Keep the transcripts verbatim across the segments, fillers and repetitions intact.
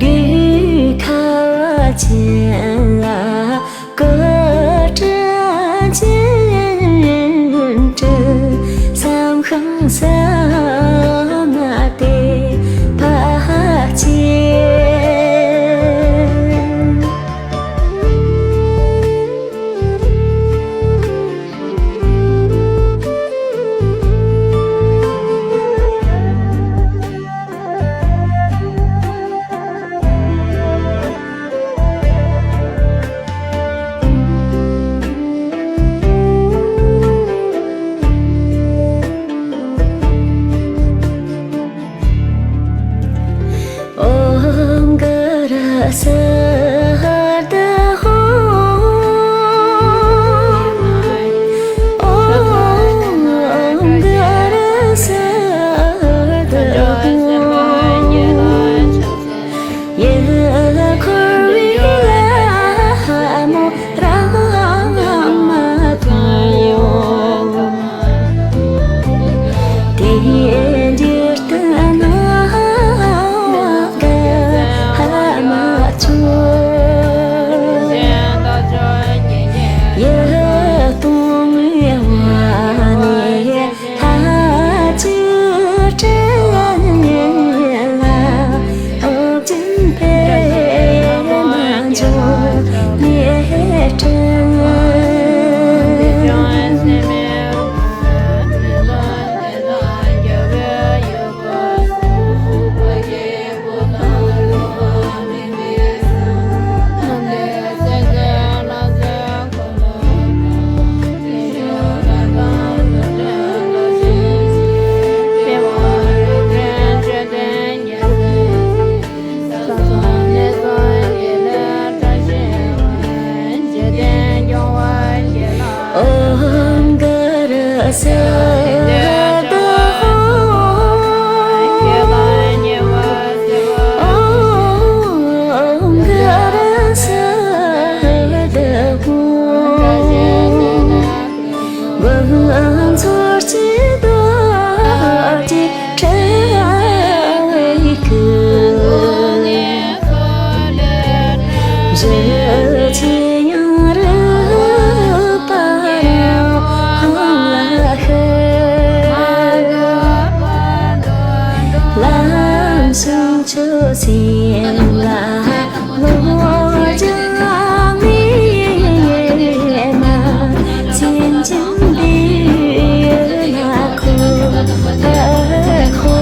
ཡུལ་ཁ་བ་ཅན་ལ་སྐུ་དྲིན་ཅན་དྲི། བསམ་ཤིང་ས་མ་དེ་ཕ་ཅན། ཨོཾ་གུ་རུ་སིདྡྷི་ཧོ། ཨོཾ་གུ་རུ་སིདྡྷི་ཧོ། ཡུལ་འཁོར་བའི་ལྷ་མོ་རཱ་མ་དང་། དེ་འདིར་དུ་ནམ་མཁའ་ཧ་མ་ཅོ། ཡིད་གཏོང་བའི་ཝཱ་ཎི་ལྷ་བཅུ་སྤྲིན་ལ། ཨོ་རྒྱན་པདྨ་འབྱུང་གནས་སྤྲིན། ཨོཾ་གུ་རུ་སིདྡྷི་ཧོ། ཨོཾ་གུ་རུ་སིདྡྷི་ཧོ། དཀོན་མཆོག་སྤྱི་དང་བྲལ་བའི་སྐུ། གཞི་ཆེ་ཡང་རུས་པའང་ལ་ཤར། ལམ་ཞུགས་ཆོས་སེམས་ལ། བློ་སྦྱང་མེད་ན། སེམས་ཅན་བདེ་ལ་ཁོ་ཁོ།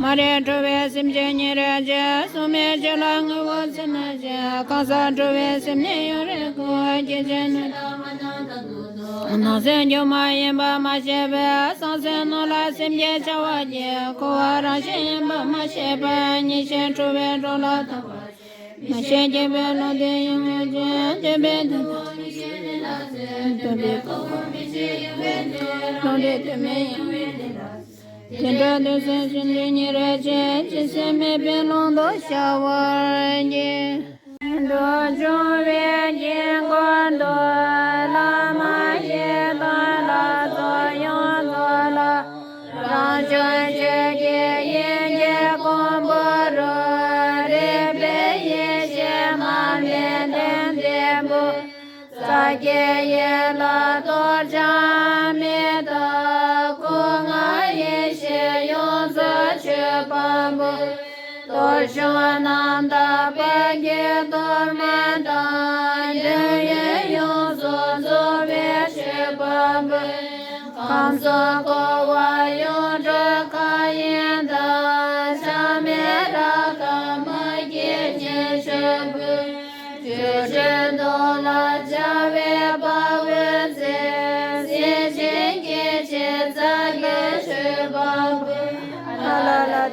མ་རིག་འཁྲུལ་པའི་སེམས་ཅན་ཉེ་རེ་རྗེ། སྲུང་མའི་ཆོས་ལ་ངུ་བ་ཚེ་ན་རྗེ། གང་ཟག་འཁྲུལ་པའི་སེམས་ནི་ཡོད་རེ་ཁོ། སྐྱེ་ཆེན་ནི་ནང་སེམས་སྒྱུ་མ་ཡིན་པ་མ་ཤེས་པས། སངས་རྒྱས་རྣམས་ལ་སེམས་ཀྱི་བྱ་བ་བགྱི། འཁོར་བ་རང་བཞིན་ཡིན་པ་མ་ཤེས་པས། ཉེས་བྱས་འཁྲུལ་པའི་གྲོགས་ལ་ཐོགས་པ། མི་ཤེས་སྐྱེས་པའི་བློ་དེ་ཡོང་བའི་ཕྱིར། སྐྱེས་པའི་དོན་དུ་མི་ཤེས་ནི་ལ་ཟེར། སྟོན་པའི་ཁོ་བོ་མི་ཤེས་ཡོང་བའི་དོན། བློ་འདས་དོན་མེད་ཡོང་བའི་དོན་ལ་ཟེར། དེ་འདྲ་དུས་སུ་སེམས་ཅན་ཉེ་རེ་རྗེ། ཇི་སྲིད་མེད་པའི་ཀློང་དུ་ཤར་བར་བགྱི། འདུ་བྱུང་བའི་དཀྱིལ་འཁོར་དུ། བླ་མ་ཡི་དམ་ལ་སོགས་ཡོངས་རྫོགས་ལ། རང་བྱུང་ཆོས་ཀྱི་དབྱིངས་ཀྱི་ཀོང་བུ་རུ། རིག་པའི་ཡེ་ཤེས་མར་མེ་ལྡན་འབྲས་བུ། རྩ་བརྒྱད་ཡན་ལག་གཏོར་ཆང་མེ་ཏོག། སྐུ་ལྔ་ཡེ་ཤེས་ཡོངས་རྫོགས་ཆོས་ཕུར་བུ། གཏོར་གཞོང་རྣམ་དག་པད་ཀྱི་གཏོར་མ་དང་། འདོད་ཡོན་ཡོངས་སུ་རྫོགས་པའི་ཆོས་ཕུར་བུ། ཁམས་གསུམ་འཁོར་བ་ཡོངས་སྒྲོལ་མཁའ་དབྱིངས་དང་། ཆགས་མེད་རབ་དང་མ་སྐྱེས་སྙིང་ཁྲག་བུ། ཆོ་འཕྲུལ་གདོང་ལ་སྦྱར་བའི་དཔའ་བོའི་རྩེ། སྲིད་ཞིའི་སྐྱེ་མཆེད་རྩ་བརྒྱད་ཆོས་ཕུར་བུ། ཨ་ལ་ལ་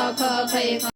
ཁ་ཁ་ཁའི་ཁ།